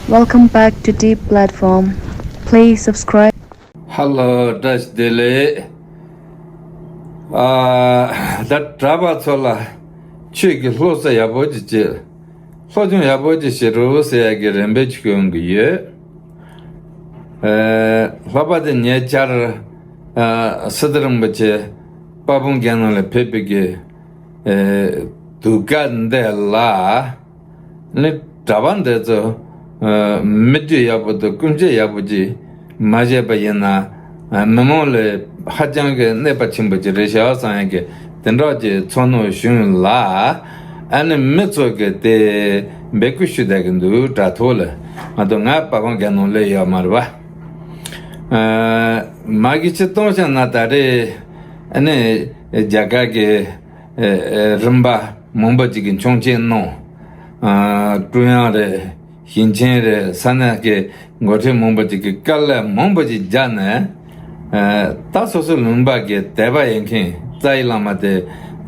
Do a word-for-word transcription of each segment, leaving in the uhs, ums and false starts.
Welcome back to Deep Platform. Please subscribe. Hello, བཀྲ་ཤིས་བདེ་ལེགས། ཨ། ད་གྲྭ་པ་ཚོ་ལ་ཆོས་ཀྱི་སློབ་གསོ་ཡག་པོ་ཅིག་བྱེད། སློབ་སྦྱོང་ཡག་པོ་ཅིག་བྱེད་རོགས་ཟེར་ཡ་གི་རེ་འབོད་ཅིག་ཞུ་ཡོང་གི་ཡོད། ཨ། ལྷག་པར་དུ་ཉེ་ཆར། ཨ། སི་ཏུ་རིན་པོ་ཆེ་དཔལ་སྤུངས་རྒྱལ་ནང་ལ་ཕེབས་པའི་གི། ཨ། དུས་སྐབས་འདི་ལ། ནི་གྲྭ་པ་འདི་ཚོ། ཨ། མི་རྒྱུད་ཡག་པོ་དང་ཀུན་སྤྱོད་ཡག་པོ་ཅིག་མ་བྱས་པ་ཡིན་ན། ཨ། མི་མང་ལ་ཧ་ཅང་གི་གནོད་པ་ཆེན་པོ་ཅིག་རེད་ཤག་བསམ་ཡག་གི་དེ་འདྲ་ཅིག་ཚོར་སྣང་བྱུང་ལ། ཨ་ནི་མི་ཚོ་གི་དེ་འབོད་སྐུལ་ཞུ་བསྡད་ཀྱི་འདུག་དྲ་ཐོག་ལ། ང་ཚོ་ང་དཔལ་སྤུངས་རྒྱལ་ནང་སླེབས་ཡོད་མ་རེད་པ། ཨ། མ་གི་ཕྱིར་གཏོང་བྱས་ན་ད་རེས་ཨ་ནི་རྒྱ་གར་གྱི། ཨ། ཨ། རིམ་པ་མང་པོ་ཅིག་གིས་ཆོག་མཆན་གནང་། ཨ། ཀྲུང་དབྱང་རེད། ཞིང་ཆེན་རེད། ས་གནས་ཀྱི་འགོ་ཁྲིད་མང་པོ་ཅིག་གིས་དཀའ་ལས་མང་པོ་ཅིག་བརྒྱབ་ནས། ཨ། ད་སོ་སོའི་ལུང་པ་གི་དད་པ་ཡོད་མཁན་རྩ་བའི་བླ་མ་དེ།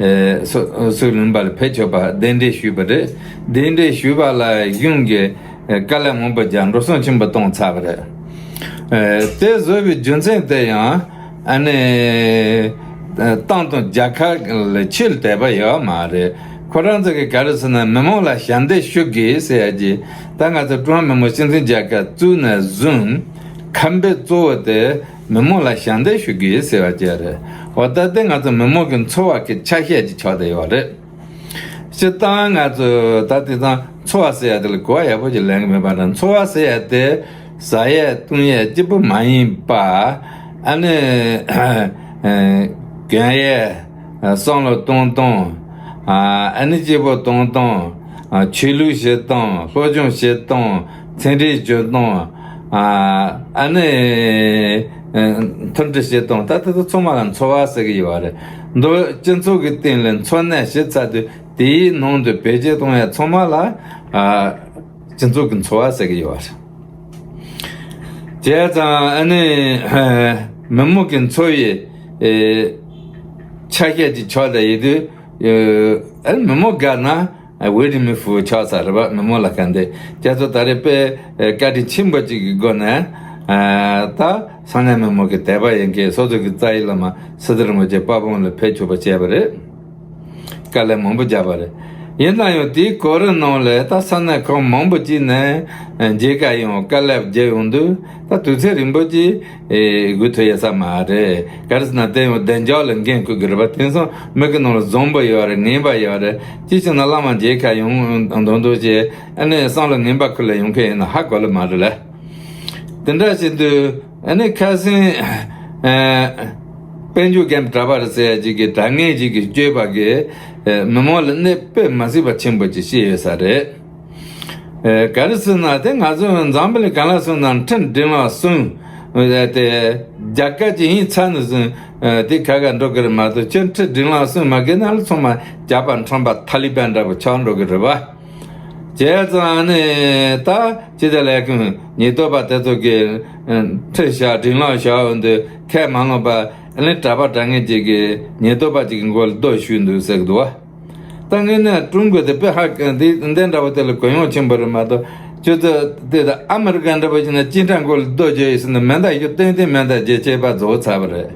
ཨ། སོ་སོའི་ལུང་པ་ལ་ཕེབས་ཆོག་པ་གདན་འདྲེན་ཞུས་པ་རེད། གདན་འདྲེན་ཞུས་པ་ལ་གཞུང་གིས། ཨ། དཀའ་ལས་མང་པོ་བརྒྱབ་འགྲོ་སོང་ཆེན་པོ་གཏོང་ཚར་བ་རེད། ཨ། དེ་བཟོས་པའི་རྒྱུ་མཚན་དེ་ཡང་ཨ་ནི། ཨ། ཏང་དང་རྒྱལ་ཁབ་ལ་ཆེས་དད་པ་ཡོད་མ་རེད། ཁོ་རང་ཚོ་གིས་ག་རེ་ཟེར་ན་མི་མང་ལ་ཞབས་འདེགས་ཞུ་དགོས་ཟེར་ཡ་གི། ད་ང་ཚོ་ཀྲུང་ཧྭ་མི་དམངས་སྤྱི་མཐུན་རྒྱལ་ཁབ་བཙུགས་ནས་བཟུང་ཁ་འབོད་གཙོ་བོ་དེ་མི་མང་ལ་ཞབས་འདེགས་ཞུ་དགོས་ཟེར་བ་ཅིག་རེད། འོ་ད་དེ་ང་ཚོ་མི་མང་གི་འཚོ་བ་གི་ཆ་ཤས་ཅིག་ཆགས་བསྡད་ཡོད་རེད། སྤྱིར་བཏང་ང་ཚོ་ད་དེ་དང་འཚོ་བ་ཟེར་ཡ་དེ་ལ་གོ་བ་ཡག་པོ་ཅིག་ལེན་གི་མེད་པ་དང་། འཚོ་བ་ཟེར་ཡ་དེ་ཟ་ཡས་བཏུང་ཡས་གཅིག་པུ་མ་ཡིན་པ། ཨ་ནི་གྱོན་ཡས། བསམ་བློ་གཏོང་སྟངས། ཨ་ནི་སྐྱིད་པོ་གཏོང་སྟངས། ཆོས་ལུགས་བྱེད་སྟངས། སློབ་སྦྱོང་བྱེད་སྟངས། ཚན་རིག་སྦྱོང་སྟངས། ཨ་ནི་མཐུན་སྒྲིལ་བྱེད་སྟངས། ད་དེ་ཚོ་ཚང་མ་ལ་འཚོ་བ་ཟེར་གི་ཡོད་རེད། མདོར་སྤྱི་ཚོགས་ཀྱི་སྟེང་ལ་འཚོ་གནས་བྱེད་ཚར་དུས་དེའི་ནང་དུ་བེད་སྤྱོད་གཏོང་ཡ་ཚང་མ་ལ། ཨ། སྤྱི་ཚོགས་ཀྱི་འཚོ་བ་ཟེར་གྱི་ཡོད་རེད། བྱས་ཙང་ཨ་ནི་མི་མང་གི་འཚོ་བའི་ཆ་ཤས་ཅིག་ཆགས་བསྡད་ཡོད་དུས། ཨ་ནི་མི་མང་དགའ་ན་ཝེ་རི་མི་ཧྥུ་ཆགས་ཚར་རེད་པ། མི་མང་ལ་ག་འདི་ཁྱེད་ཚོ་ད་རེས་དཔེ་བཀའ་དྲིན་ཆེན་པོ་ཅིག་གི་སྒོ་ནས། ད་ས་གནས་མི་མང་གི་དད་པ་ཡིན་མཁན་སོ་སོ་གི་རྩ་བའི་བླ་མ་སི་ཏུ་རིན་པོ་ཆེ་དཔལ་སྤུངས་ལ་ཕེབས་ཆོག་པ་བྱས་པ་རེད། དཀའ་ལས་མང་པོ་བརྒྱབ་པ་རེད། ཡིན་ན་ཡང་དེའི་གོ་རིམ་ནང་ལ་ད་ས་གནས་ཁག་མང་པོ་ཅིག་ནས་མཇལ་ཁ་ཡོང་། དཀའ་ལས་བརྒྱབ་ཡོང་དུས་ད་དུས་ཚོད་རིང་པོ་ཅིག་སྒུག་ཐུབ་ཡོད་ས་མ་རེད། ག་རེ་ཟེར་ན་དེ་ཡང་བདེ་འཇགས་ལ་འགན་འཁུར་གི་རེད་པ། དེང་སང་མི་གི་ནང་ལ་བཟང་པོ་ཡོད་རེད། ངན་པ་ཡོད་རེད། ཅིའི་ཕྱིར་ན་བླ་མ་མཇལ་ཁ་ཡོང་མདོག་མདོག་བྱས། ཨ་ནི་བསམ་བློ་ངན་པ་ཁུར་ལ་ཡོང་མཁན་ཡིན་ན་ཧ་གོ་ལེ་མ་རེད་ལ། དེ་འདྲ་བྱེད་དུས་ཨ་ནི་ཁ་སང་། ཨ། དཔལ་འབྱོར་རྒན་པའི་གྲྭ་པ་རེད་ཟེར་ཡ་ཅིག་གིས་དྲ་ངན་ཅིག་གིས་བསྐྱོད་པ་གིས། ཨ། མི་མང་ལ་གནོད་དཔེ་མ་སྲིད་པ་ཆེན་པོ་ཅིག་བྱས་ཡོད་ས་རེད། ཨ། ག་རེ་ཟེར་ན་དེ་ང་ཚོ་འཛམ་བུ་གླིང་གང་ལ་སོང་ན་ཁྲིམས་སྒྲིག་ལམ་སྲུང་། དེ་རྒྱལ་ཁབ་ཅིག་ཡིན་ཚར་ནས་བཟུང་། ཨ། དེ་ཁ་ཁ་འགྲོ་གི་རེད་མ་གཏོགས་ཁྱོད་ཁྲིམས་སྒྲིག་ལམ་སྲུང་མ་དགོས་ན་ལ་ཚང་མ་ཇག་པ་ཁྲམ་པ་ཐ་ལི་བན་འདྲ་པོ་ཆགས་འགྲོ་གི་རེད་པ། བྱས་ཙང་ནི་ད་ཅི་ལྟར་ལས་ཀུན་ཉེན་རྟོག་པ་དེ་ཚོ་གིས་ཁྲིམས་བཞག་སྒྲིག་ལམ་བཞག་འོང་དུས་ཁས་མ་བླངས་པ་ཨ་ནི་གྲྭ་པ་དྲ་ངན་ཅིག་གིས་ཉེན་རྟོག་པ་ཅིག་གི་མགོ་ལ་རྡོ་གཞུས་འདུག་ཟེར་གི་འདུག་བ། ད་ངས་ནི་ཀྲུང་གོ་དེ་དཔེ་ཧ་གི་འདི་འདི་འདྲ་པོ་དེ་ལ་གུ་ཡངས་ཆེན་པོ་རེད་མ་གཏོགས། ཁྱོད་ཚོ་དེ་ད་ཨ་མི་རི་ཀ་འདྲ་པོ་ཞིག་ན་ཅི་འདྲ་མགོ་ལ་རྡོ་རྒྱག་ཡོད་ཟེར་ན་མེ་མདའ་ཞིག་ཏན་ཏན་མེ་མདའ་རྒྱག་བྱས་པ་རྫོགས་ཚར་བ་རེད།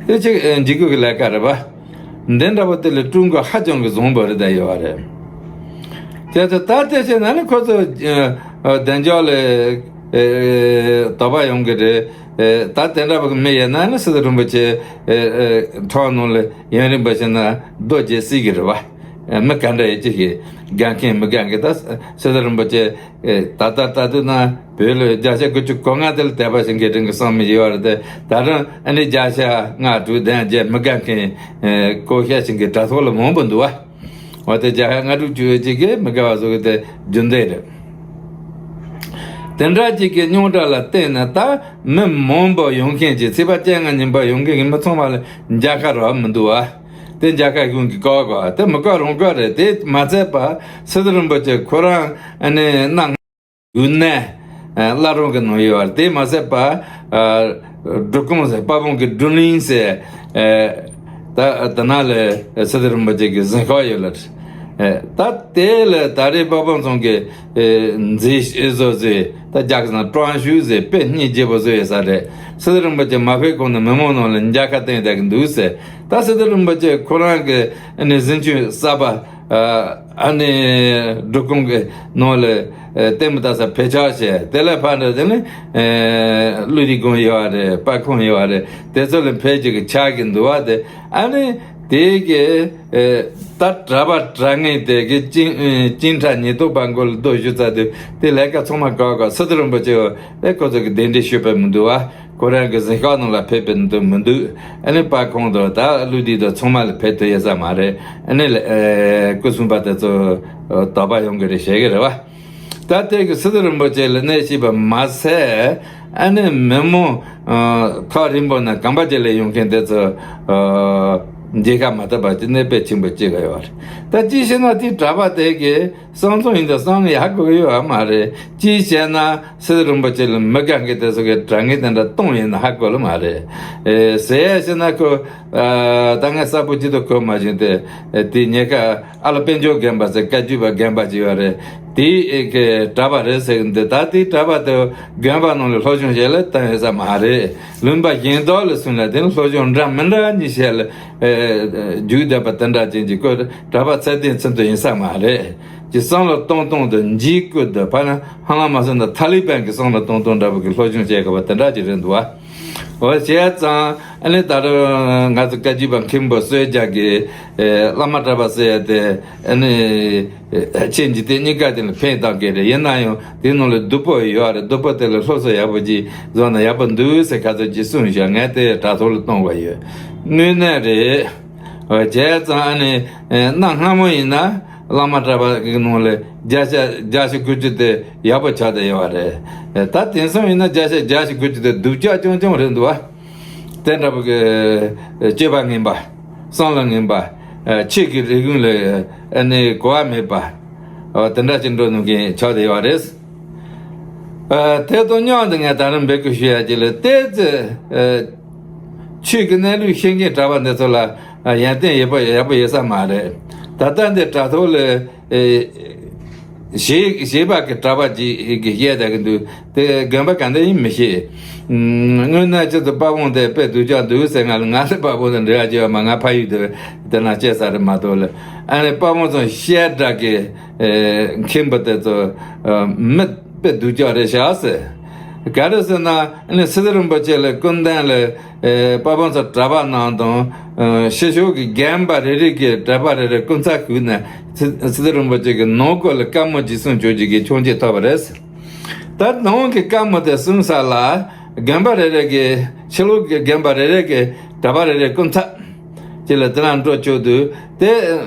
དེ་ཅིག་འཇིགས་སྐུལ་གི་ལས་ཀ་རེད་པ། འདི་འདྲ་པོ་དེ་ལ་ཀྲུང་གོ་ཧ་ཅང་གི་བཟང་པོ་རེད་བསྡད་ཡོད་རེད། དེ་ཚོ་ད་དེ་བྱས་ན་ནི་ཁོ་ཚོ་ཨ་བདེ་འཇགས་ལ་ཨེ་དོགས་པ་ཡོང་གི་རེད། ཨེ་ད་དེ་འདྲ་པོ་གི་མི་ཡིན་ན་ནི་སི་ཏུ་རིན་པོ་ཆེ་ཨེ་ཨེ་ཁྲག་ནང་ལ་ཡུན་རིང་པོ་ཕྱིན་ན་རྡོ་རྒྱག་སྲིད་ཀྱི་རེད་བ། ཨེ་མི་ག་འདྲ་ཡིན་ཅི་ཞིག་དགའ་མཁན་མི་དགའ་མཁན། ད་སི་ཏུ་རིན་པོ་ཆེ་ཨེ་ད་ལྟ་ལྟ་དུས་ན་བོད་ལ་བརྒྱ་ཆ་དགུ་བཅུ་གོ་ལྔ་དེ་ལ་དད་པ་བྱེད་མཁན་དྲན་གི་བསམ་མི་ཡོད་རེད་དེ། ད་རུང་ཨ་ནི་བརྒྱ་ཆ་ལྔ་དྲུག་བདུན་བརྒྱད་མི་དགའ་མཁན་ཨེ་བཀོལ་སྤྱོད་བྱེད་མཁན་དྲ་ཐོག་ལ་མང་པོ་འདུག་བ། འོ་དེ་བརྒྱ་ཆ་ལྔ་དྲུག་བཅུ་ཅིག་གིས་མི་དགའ་བ་བཟོ་གི་དེ་རྒྱུ་མཚན་རེད། དེ་འདྲ་ཅིག་གི་རྙོག་དྲ་ལ་བརྟེན་ནས་ད་མི་མང་པོ་ཡོང་མཁན་གྱི་ཚེས་པ་བཅོ་ལྔ་ཉིན་པ་ཡོང་མཁན་གྱི་མི་ཚང་མ་ལ་མཇལ་ཁ་རག་མི་འདུག་བ། དེ་མཇལ་ཁ་གཞུང་གིས་བཀག་དགོས། དེ་མི་བཀག་རུང་བཀག་རེད། དེ་མ་ཚད་པ་སི་ཏུ་རིན་པོ་ཆེ་ཁོ་རང་ཨ་ནི་གནའ་སྔ་དགོན་གནས་ཨ་བླ་རུང་གི་ནང་ཡོད་པ་རེད། དེ་མ་ཚད་པ་ཨ་འབྲི་གུང་ཟེར་དཔལ་སྤུངས་ཀྱི་སྒྲུབ་གླིང་ཟེར་ཨ་ད་དེ་ན་ལ་སི་ཏུ་རིན་པོ་ཆེ་གི་གཟིམ་ཤག་ཡོད་ལ། ཨེ། ད་དེ་ལ་ད་རེས་དཔལ་སྤུངས་ཚང་གི་ཨེ་མཛེས་བཟོ་ཟེར། ད་རྒྱ་གི་ནང་ཀྲང་ཞུ་ཟེར། དཔེ་སྙིང་རྗེ་པོ་བཟོ་ཡོད་ས་རེད། སི་ཏུ་རིན་པོ་ཆེ་མ་ཕེབས་གོང་ནས་མི་མང་ནང་ལ་མཇལ་ཁ་བསྟན་བསྡད་ཀྱི་འདུག་ཟེར། ད་སི་ཏུ་རིན་པོ་ཆེ་ཁོ་རང་གི་ཨ་ནི་གཟིམ་ཆུང་གསར་པ། ཨ་ནི་འབྲི་གུང་གི་ནང་ལ་ལྟད་མོ་ལྟ་ས་ཕེབས་ཆོག་བྱས། དེ་ལ་ཕར་འགྲོ་དེ་ནི་ཀླུ་རི་དགོན་ཡོད་རེད། དཔལ་ཁང་ཡོད་རེད། དེ་ཚོ་ལ་ཕེབས་ཀྱི་ཆགས་ཀྱི་འདུག་བ། དེ་ཨ་ནི་དེ་གི་ད་གྲྭ་པ་གྲྭ་ངན་དེ་གི་སྤྱན་སྤྱན་ཁྲ་ཉེན་རྟོག་པ་མགོ་ལ་རྡོ་གཞུ་ཚ་དུས། དེ་ལས་ཀ་ཚང་མ་བཀག་བཀག། སི་ཏུ་རིན་པོ་ཆེ་བ་དེ་ཁོ་ཚོ་གི་གདན་འདྲེན་ཞུས་པ་མི་འདུག་བ། ཁོ་རང་གི་གཟིམ་ཤག་ནང་ལ་ཕེབས་པའི་འདུག་མི་འདུག་ཨ་ནི་དཔལ་ཁང་དང་ད་ཀླུ་རི་དང་ཚང་མ་ལ་ཕེབས་ཐུབ་ཡོད་ས་མ་རེད། ཨ་ནི་ལ་ཨེ་སྐུ་སྲུང་པ་དེ་ཚོ་དོགས་པ་ཡོང་གི་རེད་བཤད་གི་རེད་བ། ད་དེ་གི་སི་ཏུ་རིན་པོ་ཆེ་ལ་གནས་བྱས་པ་མ་ཟད། ཨ་ནི་མི་མང་ཐག་རིང་པོ་ནས་གམ་པ་ཅིག་ལ་ཡོང་མཁན་དེ་ཚོ་མཇལ་ཁ་མ་ཐོབ་པ་ཅིག་གནས་དཔེ་ཆེན་པོ་ཅིག་ཡོད་རེད། ད་ཅི་ཞེ་ན་དེ་གྲྭ་པ་དེ་གི་གསང་རྫོང་ཡིན་དང་གསང་ཡག་གི་ཡོད་མ་རེད། ཅི་བྱས་ན་སི་ཏུ་རིན་པོ་ཆེ་ལ་མི་དགའ་མཁན་དེ་ཚོ་གི་དྲ་ངན་དེ་འདྲ་གཏོང་ཡིན་ན་ཧ་གོ་ལ་མ་རེད། ཨེ། ཟེར་ཡ་བྱས་ན་ཁོ། ཨ། ད་ངས་གསལ་པོ་ཅི་ཐུབ་གོ་མ་བྱུང་སྟེ། ཨེ། དེ་ཉེ་ཁ་ཨ་ལ་དཔལ་འབྱོར་རྒན་པ་ཟེར། བཀའ་བརྒྱུད་པ་རྒན་པ་ཅིག་ཡོད་རེད། དེ་གི་གྲྭ་པ་རེད་ཟེར་གི་འདུག་ད་དེ་གྲྭ་པ་དེ་དགོན་པ་ནང་ལ་སློབ་སྦྱོང་བྱས་ལ་བཏང་ཡོད་ས་མ་རེད། ལུང་པ་གཞན་དག་ལ་སོང་ལ་དེ་ནི་སློབ་སྦྱོང་འདྲ་མི་འདྲ་གཉིས་བྱས་ལ། ཨེ། རྒྱུགས་བསྡད་པ་དེ་འདྲ་ཅན་གྱི་ཁོ་གྲྭ་པ་ཚད་ལྡན་ཚུན་དུ་ཡིན་ས་མ་རེད། ཀྱི་བསམ་བློ་གཏོང་སྟངས་དང་འཇིགས་སྐུལ་དང་། ཕ་ན་ཧ་ལམ་མ་སོང་ན་ཐ་ལི་བན་གྱི་བསམ་བློ་གཏོང་སྟངས་འདྲ་པོ་གི་སློབ་སྦྱོང་བྱེད་དགོས་པ་དེ་འདྲ་ཅིག་རེད་འདུག་བ། འོ་བྱས་ཙང་ཨ་ནི་ད་རུང་ང་ཚོ་བཀའ་བརྒྱུད་པ་མཁན་པོ་གསོལ་ཇ་གི་ཨེ་བླ་མ་གྲྭ་པ་ཟེར་ཡ་དེ་ཨ་ནི་ཨེ་ཆེན་གྱི་དེ་གཉིས་ཀ་དེ་ལ་ཕན་བཏགས་ཀྱི་རེད། ཡིན་ན་ཡང་དེའི་ནང་ལ་སྡུག་པོ་ཡོད་རེད། སྡུག་པོ་དེ་ལ་སློབ་གསོ་ཡག་པོ་ཅིག་བཟོ་ན་ཡག་པོ་འདུག་ཟེར་ཁ་ཚོ་ཅིག་གསུངས་བཞག་ངས་དེ་དྲ་ཐོག་ལ་གཏོང་དགོས་ཡོད། དངོས་གནས་རེད། བྱས་ཙང་ཨ་ནི་གནའ་སྔ་མོ་ཡིན་ན་བླ་མ་གྲྭ་པ་གི་ནང་ལ་བརྒྱ་ཆ་བརྒྱད་ཅུ་དགུ་བཅུ་དེ་ཡག་པོ་ཆགས་བསྡད་ཡོད་པ་རེད། ད་དེང་སང་ཡིན་ན་བརྒྱ་ཆ་བརྒྱད་ཅུ་དགུ་བཅུ་དེ་སྡུག་ཅག་རྐྱང་རྐྱང་རེད་འདུག་བ། དེ་འདྲ་པོ་གི་སྤྱོད་པ་ངན་པ། བསམ་བློ་ངན་པ། ཆོས་ཀྱི་རིག་གཞུང་ལ་ཨ་ནི་གོ་བ་མེད་པ། དེ་འདྲ་ཅིག་འགྲོ་གནང་མཁན་ཆགས་བསྡད་ཡོད་པ་རེད། ཨ། དེ་དང་མཉམ་དུ་ངས་ད་རུང་འབོད་སྐུལ་ཞུ་ཡ་ཅིག་ལ། ཏོག་ཙམ་ཨ་ཆོས་ཀྱི་གནས་ལུགས་ཤེས་མཁན་གྲྭ་པ་འདི་ཚོ་ལ་ཨ་ཡོན་ཏན་ཡོད་པ་ཡག་པོ་ཡོད་ས་མ་རེད། ད་ལྟ་འདི་དྲ་ཐོག་ལ་ཨེ་གཞས་གཞས་པ་གི་གྲྭ་པ་ཅིག་གིས་བཤད་བསྡད་ཀྱི་འདུག་དེ་དགོན་པ་ག་འདྲ་ཡིན་མི་ཤེས། དངོས་གནས་ཁྱེད་ཚོ་དཔལ་སྤུངས་དེ་དཔེ་སྡུག་ཅག་འདུག་ཟེར། ང་ལ་ང་ལ་དཔལ་སྤུངས་དང་འབྲེལ་བ་ཅིག་ཡོད་མ། ང་ཕ་ཡུལ་དེ་དེ་ན་སྐྱེས་ས་རེད་མ་གཏོགས་ལ། ཨ་ནི་དཔལ་སྤུངས་ཚང་བཤད་གྲྭ་གི་ཨེ་མཁན་པོ་དེ་ཚོ་ཨ་མི་དཔེ་སྡུག་ཅག་རེད་ཤག་ཟེར། ག་རེ་ཟེར་ན་ཨ་ནི་སི་ཏུ་རིན་པོ་ཆེ་ལ་སྐུ་མདུན་ལ་ཨེ་དཔལ་སྤུངས་ཚང་གྲྭ་པ་རྣམས་དང་ཨ་ཕྱི་ཕྱོགས་ཀྱི་རྒན་པ་རེ་རེ་གིས་གྲྭ་པ་རེ་རེ་སྐུ་ཚ་ཞུས་ནས། སི་སི་ཏུ་རིན་པོ་ཆེ་གི་ནང་སྐོར་ལ་བཀའ་མོལ་ཅིག་གསུང་ཆོག་ཅིག་གི་ཆོག་མཆན་ཐོབ་པ་རེད། ད་ནང་གི་བཀའ་མོལ་དེ་གསུང་ས་ལ་རྒན་པ་རེ་རེ་གིས། ཕྱི་ལོགས་ཀྱི་རྒན་པ་རེ་རེ་གིས་གྲྭ་པ་རེ་རེ་སྐུ་ཚ་ཅིག་ལ་དེ་ན་འགྲོ་ཆོག་དུས། དེ་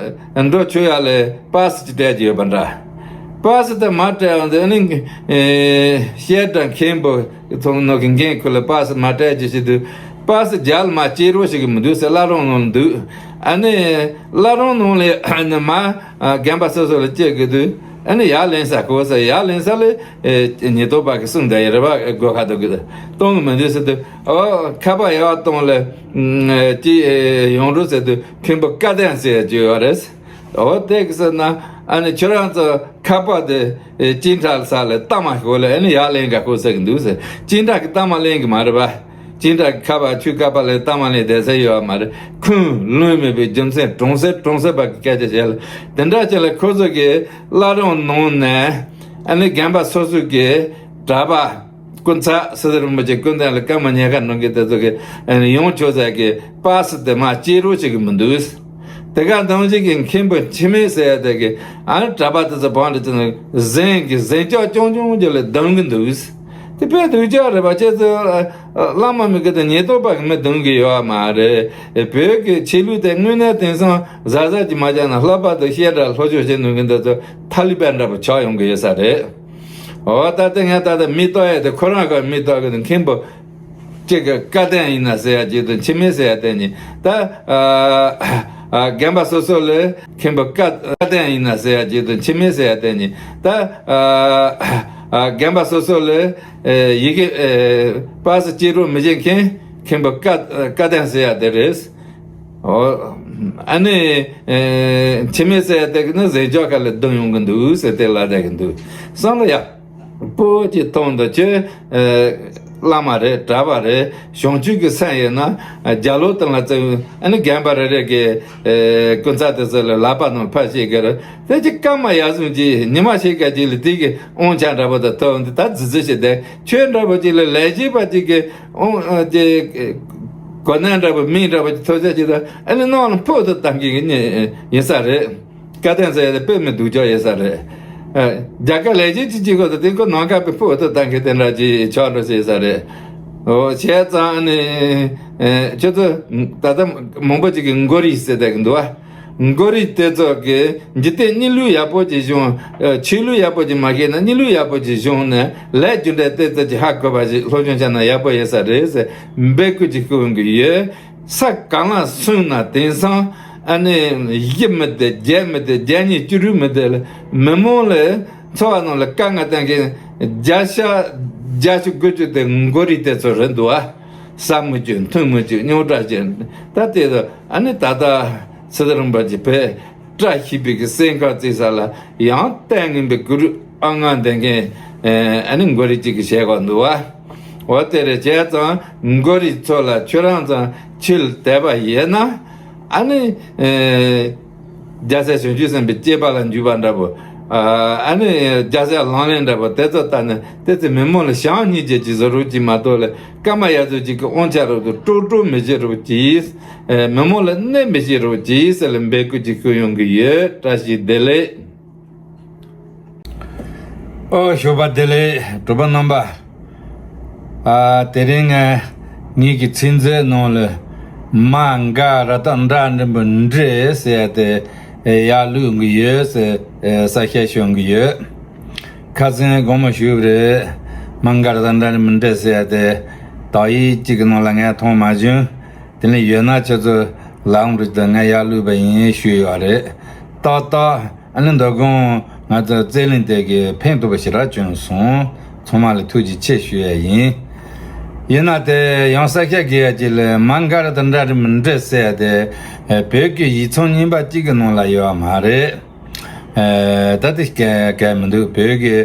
འགྲོ་ཆོག་ཡ་ལ་པ་སི་ཅིག་སྤྲད་ཀྱི་ཡོད་པ་འདྲ། པ་སི་དེ་མར་སྤྲད་ཡོང་དུས་ཨ་ནི་ཨེ་བཤད་གྲྭ་མཁན་པོ་ཚང་ནང་གི་འགན་ཁུར་ལ་པ་སི་མར་སྤྲད་ཀྱི་བྱེད་དུས། པ་སི་རྒྱབ་ལ་མར་སྐྱེལ་རོགས་བྱེད་ཀྱི་མི་འདུག་ཟེར། བླ་རུང་ནང་ལ་འདུག་ཨ་ནི་བླ་རུང་ནང་ལ་ཨ་ནི་མར་ཨ་རྒན་པ་སོ་སོ་ལ་སྐྱེལ་དགོས་དུས། ཨ་ནི་ཡར་ལེན་ས་ཁོ་ཟེར། ཡར་ལེན་ས་ལ་ཨེ་ཉེན་རྟོག་པ་གིས་གསུངས་བསྡད་ཡོད་རེད་པ། སྒོ་ཁ་ཐོག་གི་གཏོང་གི་མི་འདུག་ཟེར་དུས། ཨོ་ཁ་པར་ཡར་བཏང་ལ་ཨ་ཅིག་ཨེ་ཡོང་རོགས་ཟེར་དུས། མཁན་པོ་བཀའ་བསྟན་ཟེར་ཡ་ཅིག་ཡོད་རེད། ཨོ་དེ་གི་ཟེར་ན་ཨ་ནི་ཁྱོད་རང་ཚོ་ཁ་པར་དེ་ཨེ་སྤྱན་ཁྲ་ས་ལ་གཏའ་མ་ཞོག་ལ། ཨ་ནི་ཡར་ལེན་ག་ཁོ་ཟེར་གི་འདུག་ཟེར། སྤྱན་ཁྲ་གི་གཏའ་མ་ལེན་གི་མ་རེད་པ། སྤྱན་ཁྲ་གི་ཁ་པར་ཁྱོད་ཁ་པར་ལ་གཏའ་མ་ལེན་བསྡད་ས་ཡོད་མ་རེད། ཁུངས་ལུང་མེད་པའི་རྒྱུ་མཚན་གྲོང་གསེབ་གྲོང་གསེབ་པ་གི་སྐད་ཆ་བཤད་ལ། དེ་འདྲ་བྱས་ལ་ཁོ་ཚོ་གི་བླ་རུང་ནང་ནས་ཨ་ནི་རྒན་པ་སོ་སོ་གི་གྲྭ་པ་སྐུ་ཚ་སི་ཏུ་རིན་པོ་ཆེ་སྐུ་མདུན་ལ་བཀའ་མོལ་ཉེན་ཁ་གནང་མཁན་དེ་ཚོ་གི་ཨ་ནི་ཡོང་ཆོག་ས་གི་པ་སི་དེ་མར་སྐྱེལ་རོགས་བྱེད་གི་མི་འདུག་དེ་ག་ནང་བཞིན་གྱི་མཁན་པོ་འཆི་མེད་ཟེར་ཡ་དེ་གིས་ཨ་ནི་གྲྭ་པ་དེ་ཚོ་བང་དུ་བཅུག་ནས་གཟན་གྱི་གཟན་ལྕག་རྐྱང་རྐྱང་ཅིག་ལ་རྡུང་གི་འདུག་དེ་དཔེ་སྡུག་ཅག་རེད་པ། ཁྱེད་ཚོ་ཨ་བླ་མ་མི་དགེ་དང་ཉེན་རྟོག་པ་གིས་མི་རྡུང་གི་ཡོད་མ་རེད། བོད་ཀྱི་ཆོས་ལུགས་དེ་དངོས་གནས་དེང་སང་གཟབ་གཟབ་ཅིག་མ་བྱས་ན། ལྷག་པར་དུ་བཤད་གྲྭ་སློབ་སྦྱོང་བྱེད་གནང་མཁན་དེ་ཚོ་ཐ་ལི་བན་འདྲ་པོ་ཆགས་ཡོང་གི་ཡོད་ས་རེད། འོ་ད་ལྟ་ངས་ད་ལྟ་མིག་ལྟོས་ཡ་དེ་ཁོ་རང་གི་མིག་ལྟོས་གི་འདུག་མཁན་པོ་གཅིག་གི་བཀའ་བསྟན་ཡིན་ན་ཟེར་ཡ་གཅིག་དང་། འཆི་མེད་ཟེར་ཡ་དེ་གཉིས། ད་ཨ་ཨ་རྒན་པ་སོ་སོ་ལ་མཁན་པོ་བཀའ་བཀའ་བསྟན་ཡིན་ན་ཟེར་ཡ་གཅིག་དང་། འཆི་མེད་ཟེར་ཡ་དེ་གཉིས། ད་ཨ་ཨ་རྒན་པ་སོ་སོ་ལ་ཨེ་ཡི་གེ་ཨེ་པ་སི་སྐྱེལ་རོགས་མི་བྱེད་མཁན་མཁན་པོ་བཀའ་བཀའ་བསྟན་ཟེར་ཡ་དེ་རེད། ཨོ། ཨ་ནི། ཨེ། འཆི་མེད་ཟེར་དེ་གི་ནི་ཟས་འཇོག་ཁ་ལ་བརྡུངས་ཡོང་གི་འདུག་ཟེར་དེ་ལ་བསྡད་ཀྱི་འདུག་བསམ་ལ་ཡ། སྤོ་ཅིག་ཐོང་དུ་ཁྱོད། ཨེ། བླ་མ་རེད། གྲྭ་པ་རེད། གཞུང་ཆོས་ཀྱི་སེམས་ཡོད་ན། རྒྱ་ལོ་དང་ལ་བཙན། ཨ་ནི་རྒན་པ་རེ་རེ་གི། ཨེ། སྐུ་ཚ་དེ་ཚོ་ལ་ལག་པ་ནང་ཕར་བཤད་གི་རེད། དེ་ཅི་སྐར་མ་ཡར་སོང་ཅིག་ཉི་མ་ཞིག་ག་ཅིག་ལ་དེ་གི་དབང་ཆ་འདྲ་པོ་དང་ཐོབ་འདི་ད་ཛི་ཛི་ཞིག་བསྡད། ཁྱོད་འདྲ་པོ་ཅིག་ལ་ལས་བྱེད་པ་ཅིག་གི་དབང་། ཨ། དེ་གོ་གནས་འདྲ་པོ་མིང་འདྲ་པོ་ཅིག་ཐོབ་ཆ་ཅིག་ད་ཨ་ནི་ནང་ལ་ཕུག་ཏུ་བཏང་གི་ཡིན་ས་རེད། བཀའ་བསྟན་ཟེར་ཡ་དེ་དཔེ་མི་སྡུག་ཅག་ཡིན་ས་རེད། ཨ། རྒྱ་གར་ལས་བྱེད་ཅིག་ཅིག་གོ་ད་དེ་ཁོ་ནང་ཁ་པའི་ཕུག་ཏུ་བཏང་གི་དེ་འདྲ་ཅིག་ཆགས་འགྲོ་ཟེར་ས་རེད། འོ་བྱས་ཙང་ཨ་ནི། ཨེ། ཁྱོད་ཚོ་ད་ལྟ་མང་པོ་ཅིག་གི་མགོ་རིལ་ཟེར་བསྡད་གི་འདུག་བ། མགོ་རིལ་དེ་ཚོ་གི་འཇིག་རྟེན་གནས་ལུགས་ཡག་པོ་ཅིག་སྦྱོང་། ཨ། ཆོས་ལུགས་ཡག་པོ་ཅིག་མ་ཤེས་ན་གནས་ལུགས་ཡག་པོ་ཅིག་སྦྱོང་ནས་ལས་རྒྱུ་འབྲས་དེ་ཚོ་ཅིག་ཧ་གོ་བ་ཞིག་སློབ་སྦྱོང་བྱས་ན་ཡག་པོ་ཡོད་ས་རེད་ཟེར་འབོད་སྐུལ་ཅིག་ཞུ་གི་ཡོད། ས་གང་ལ་སོང་ན་དེང་སང་ཨ་ནི་བཞི་མི་བདེ། བརྒྱད་མི་བདེ། བརྒྱད་གཉིས་བཅུ་དྲུག་མི་བདེ་ལ་མི་མང་ལ་འཚོ་བ་ནང་ལ་དཀའ་ངལ་བསྟན་མཁན་བརྒྱ་ཆ་བརྒྱད་ཅུ་དགུ་ཅུ་དེ་མགོ་རིལ་དེ་ཚོ་རེད་འདུག་ཨ། ཟ་མི་བཅུག་འཐུང་མི་བཅུག་རྙོག་དྲ་ཅན་ད་དེ་ཚོ་ཨ་ནི་ད་ལྟ་སྲིད་རིམ་པ་གྱི་བོད་བཀྲ་ཤིས་པའི་གི་སེམས་ཁམས་བརྩི་ས་ལ་ཡང་ལྟས་ངན་པའི་གུ་རུ་ཨ་ང་འདེང་མཁན་ཨ་ནི་མགོ་རིལ་གཅིག་གི་བྱེད་སྒོ་འདུག་བ། འོ་དེ་རེད། བྱས་ཙང་མགོ་རིལ་ཚོ་ལ་ཁྱོད་རང་ཚང་ཆོས་ལ་དད་པ་ཡོད་ན་ཨ་ནི། རྒྱལ་སྲས་བྱང་ཆུབ་སེམས་དཔའི་སྐྱེས་པ་ལ་འཇུག་པ་འདྲ་པོ། ཨ་ནི་རྒྱལ་སྲས་ལག་ལེན་འདྲ་པོ་དེ་ཚོ་ལྟ་ནས་དེ་ཚོ་མི་མང་ལ་ཞག་གཉིས་རྗེས་ཀྱི་བཟོ་རོགས་ཀྱིས་མ་གཏོགས་ལ་སྐར་མ་ཡར་ཚོ་གཅིག་གི་དབང་ཆ་རོགས་དུ་སྤྲོ་སྤྲོ་མི་བྱེད་རོགས་ཀྱིས། མི་མང་ལ་གནོད་མི་བྱེད་རོགས་ཀྱིས་ཟེར་ལ་འབོད་སྐུལ་ཅིག་ཞུ་ཡོང་གི་ཡོད། བཀྲ་ཤིས་བདེ་ལེགས། ཨོ་ཞོགས་པ་བདེ་ལེགས་གྲོགས་པོ་རྣམ་པ། ཨ། དེ་རིང་ངས་ངེད་ཀྱི་ཚིག་མཛོད་ནང་ལ་མ་ག་ར་ཏ་འདྲ་འདྲ་འབུ་འདྲེ་ཟེར་ཏེ་ཡར་བླུགས་གི་ཡོད་ཟེར་གསལ་བཤད་ཞུ་གི་ཡོད། ཁ་སང་དགོང་མོ་ཞུས་པ་རེད། མ་ག་ར་ཏ་འདྲ་འདྲ་འབུ་འདྲེ་ཟེར་ཏེ་དག་ཡིག་གཅིག་གི་ནང་ལ་ངས་མཐོང་མ་བྱུང་། དེ་ནས་ཡོད་ན་ཁྱེད་ཚོ་ལའང་རུ་དང་ང་ཡར་བླུགས་པ་ཡིན་ཞུས་ཡོད་རེད། ཏག་ཏག་ཨ་ནི་མདོ་དགོང་ང་ཚོ་རྩེད་གླིང་དེ་གི་ཕན་ཐོགས་པ་ཞེ་དྲག་བྱུང་སོང་། ཚང་མ་ལ་ཐུགས་རྗེ་ཆེ་ཞུ་ཡ་ཡིན། ཡིན་ན་དེ་ཡང་ས་སྐྱ་དགེ་ཡ་ཅིག་ལ་མ་འགའ་རེ་དང་འདྲ་རེ་མི་འདྲ་ཟེར་ཡ་དེ་བོད་ཀྱི་ཡིག་ཚང་རྙིང་པ་གཅིག་གི་ནང་ལ་ཡོད་པ་མ་རེད། ད་དེ་གལ་གལ་མི་འདུག་བོད་ཀྱི་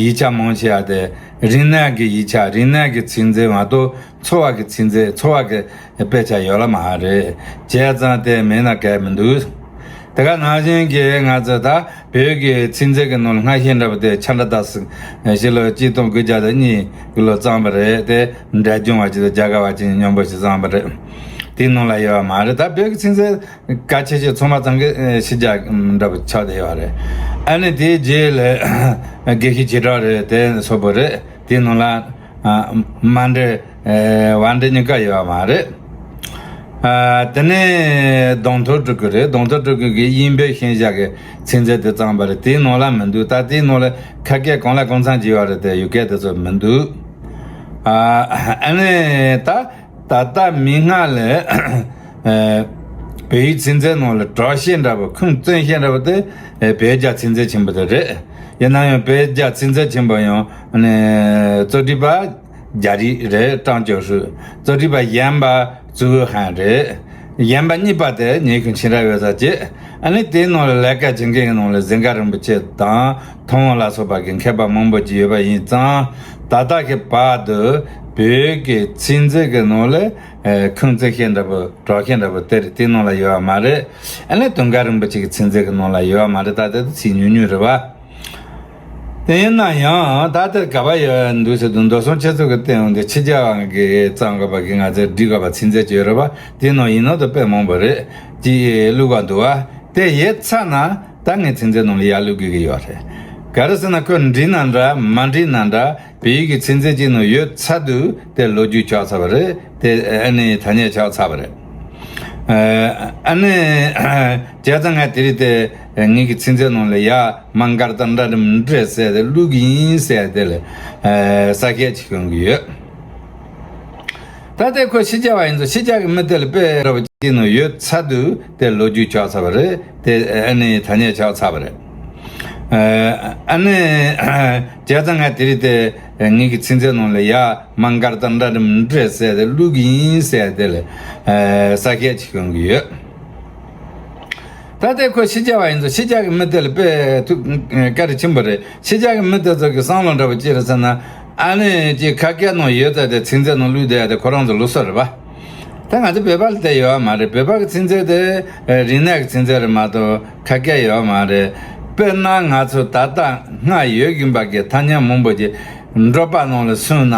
ཡིག་ཆ་མང་ཆེ་བ་དེ་རིག་གནས་ཀྱི་ཡིག་ཆ། རིག་གནས་ཀྱི་ཚིག་མཛོད་མ་གཏོགས་འཚོ་བ་གི་ཚིག་མཛོད། འཚོ་བ་གི་དཔེ་ཆ་ཡོད་ལ་མ་རེད། བྱས་ཙང་དེ་མེད་ན་གལ་མི་འདུག་དེ་ག་ནང་བཞིན་གྱི་ང་ཚོ་ད་བོད་ཀྱི་ཚིག་མཛོད་ཀྱི་ནང་ལ་སྔ་ཤོས་འདྲ་པོ་དེ་ཆ་འདྲ་ད་སི་ཕྱི་ལོ་གཅིག་སྟོང་དགུ་བརྒྱ་དང་གཉིས་ཀྱི་ལོ་བརྩམས་པ་རེད། དེ་འབྲས་ལྗོངས་པ་ཅིག་དང་རྒྱ་གར་བ་ཅིག་མཉམ་པོ་ཞིག་བརྩམས་པ་རེད། དེའི་ནང་ལ་ཡོད་པ་མ་རེད། ད་བོད་ཀྱི་ཚིག་མཛོད་གལ་ཆེ་ཤོས་ཚང་མ་ཚང་གི་ཕྱི་རྒྱལ་འདྲ་པོ་ཆགས་བསྡད་ཡོད་རེད། ཨ་ནི་དེའི་རྗེས་ལ་དགེ་བཤེས་བྱེ་བྲག་རེད། དེ་སོགས་པོ་རེད། དེའི་ནང་ལ་མ་འདྲེ་བ་འདྲེ་གཉིས་ཀ་ཡོད་པ་མ་རེད། དེ་ནས་གདོང་ཐུག་སྤྲུལ་སྐུ་རེད། གདོང་ཐུག་སྤྲུལ་སྐུ་གིས་དབྱིན་པའི་ཤན་ཞག་གི་ཚིག་མཛོད་དེ་བརྩམས་པ་རེད། དེའི་ནང་ལ་མི་འདུག་ད་དེའི་ནང་ལ་ཁ་སྐད་གང་ལ་གང་འཚམ་ཅིག་ཡོད་རེད་དེ་ཡུལ་སྐད་དེ་ཚོ་མི་འདུག་ཨ་ནི་ད། ད་ལྟ་མིག་སྔ་ལ་བོད་ཡིག་ཚིག་མཛོད་ནང་ལ་གྲགས་ཤོས་འདྲ་པོ་ཁུངས་བཙན་ཤོས་འདྲ་པོ་དེ་བོད་རྒྱ་ཚིག་མཛོད་ཆེན་པོ་དེ་རེད། ཡིན་ན་ཡང་བོད་རྒྱ་ཚིག་མཛོད་ཆེན་པོ་ཡང་གཙོ་སྒྲིག་པ་རྒྱ་རིགས་རེད། ཀྲང་ཅོ་ཧྲུའུ། གཙོ་སྒྲིག་པ་གཞན་པ་ཙུའུ་ཧན་རེད། གཞན་པ་གཉིས་པ་དེ་ཉེ་ཁུན་ཆིན་ར་ཡོད་ས་ཅེ། ཨ་ནི་དེའི་ནང་ལ་ལས་ཀ་བྱེད་མཁན་གྱི་ནང་ལ་གཟན་དཀར་རིན་པོ་ཆེ་དང་ཐུབ་དབང་ལ་སོགས་པ་གི་མཁས་པ་མང་པོ་ཅིག་ཡོད་པ་ཡིན་ཙང་། ད་ལྟ་གི་བར་དུ་བོད་ཀྱི་ཚིག་མཛོད་ཀྱི་ནང་ལ་ཁུངས་བཙན་ཤོས་འདྲ་པོ་གྲགས་ཤོས་འདྲ་པོ་དེ་རེད། དེའི་ནང་ལ་ཡོད་པ་མ་རེད། ཨ་ནི་དུང་དཀར་རིན་པོ་ཆེ་གི་ཚིག་མཛོད་ཀྱི་ནང་ལ་ཡོད་པ་མ་རེད། ད་ལྟ་དུ་ཚིག་ཉུང་ཉུང་རེད་བ། དེ་ཡིན་ན་ཡང་ད་ལྟ་ག་པར་ཡོད་འདུག་ཟེར་དུས་མདོ་གསུམ་ཆོས་ཚོགས་ཀྱི་སྟེང་འོང་དུ་ཕྱི་རྒྱལ་བ་གིས་བརྩམས་དགོས་པ་གི་ང་ཚོའི་སྒྲིག་དགོས་པ་ཚིག་མཛོད་ཅིག་ཡོད་རེད་བ། དེའི་ནང་ཡིན་ནོ་དུ་དཔེ་མང་པོ་རེད། ཅིག་བླུགས་པ་འདུག་བ། དེ་ཡོད་ཚར་ན་ད་ངས་ཚིག་མཛོད་ནང་ལ་ཡར་བླུགས་དགོས་ཀྱི་ཡོད་རེད། ག་རེ་ཟེར་ན་ཁོས་འགྲིག་ན་འདྲ་མ་འགྲིག་ན་འདྲ་བོད་ཡིག་གི་ཚིག་མཛོད་ཅིག་ནང་ཡོད་ཚར་དུས་དེ་ལོ་རྒྱུས་ཆགས་ཚར་བ་རེད། དེ་ཨ་ནི་ཐ་སྙད་ཆགས་ཚར་བ་རེད། ཨ་ནི་བྱས་ཙང་ངས་དེ་རིང་དེ་ངེད་ཀྱི་ཚིག་མཛོད་ནང་ལ་ཡ་མ་འགར་དང་འདྲ་རིམ་འདྲ་ཟེར་ཏེ་བླུགས་ཀྱི་ཡིན་ཟེར་དེ་ལ་ས་སྐད་ཅིག་ཡོང་གི་ཡོད། ད་ལྟའི་ཁོ་ཕྱི་རྒྱལ་བ་ཡིན་ཙང་ཕྱི་རྒྱལ་གྱི་མི་དེ་ལ་དཔེ་ར་བ་ཅིག་ནང་ཡོད་ཚར་དུས་དེ་ལོ་རྒྱུས་ཆགས་ཚར་བ་རེད། དེ་ཨ་ནི་ཐ་སྙད་ཆགས་ཚར་བ་རེད། ཨ་ནི་བྱས་ཙང་ང་དེ་རིང་དེ་ངེད་ཀྱི་ཚིག་མཛོད་ནང་ལ་ཡ་མ་མགར་དང་འདྲ་འདྲ་མི་འདྲ་ཟེར་ཏེ་བླུག་གི་ཡིན་ཟེར་དེ་ལ་ས་སྐད་ཅིག་ཡོང་གི་ཡོད། ད་ལྟའི་ཁོ་ཕྱི་རྒྱལ་བ་ཡིན་ཚོ་ཕྱི་རྒྱལ་གྱི་མི་དེ་ལ་དཔེ་ཐུགས་བཀའ་དྲིན་ཆེན་པོ་རེད། ཕྱི་རྒྱལ་གྱི་མི་དེ་ཚོ་གི་བསམ་བློ་འདྲ་པོ་ཅི་རེད་ཟེར་ན། ཨ་ནི་ཅིག་ཁ་སྐད་ནང་ཡོད་ཚད་དེ་ཚིག་མཛོད་ནང་བླུགས་བསྡད་ཡ་དེ་ཁོ་རང་ཚོ་ལུགས་སྲོལ་རེད་པ། ད་ང་ཚོ་བོད་པ་ལ་དེ་ཡོད་མ་རེད། བོད་པ་གི་ཚིག་མཛོད་དེ་རིག་གནས་ཀྱི་ཚིག་མཛོད་རེད་མ་གཏོགས་ཁ་སྐད་ཡོད་མ་རེད། དཔེར་ན་ང་ཚོ་ད་ལྟ་སྔར་ཡོད་བཞིན་པ་གི་ཐ་སྙད་མང་པོ་ཅིག་འབྲོག་པ་ནང་ལ་སོང་ན་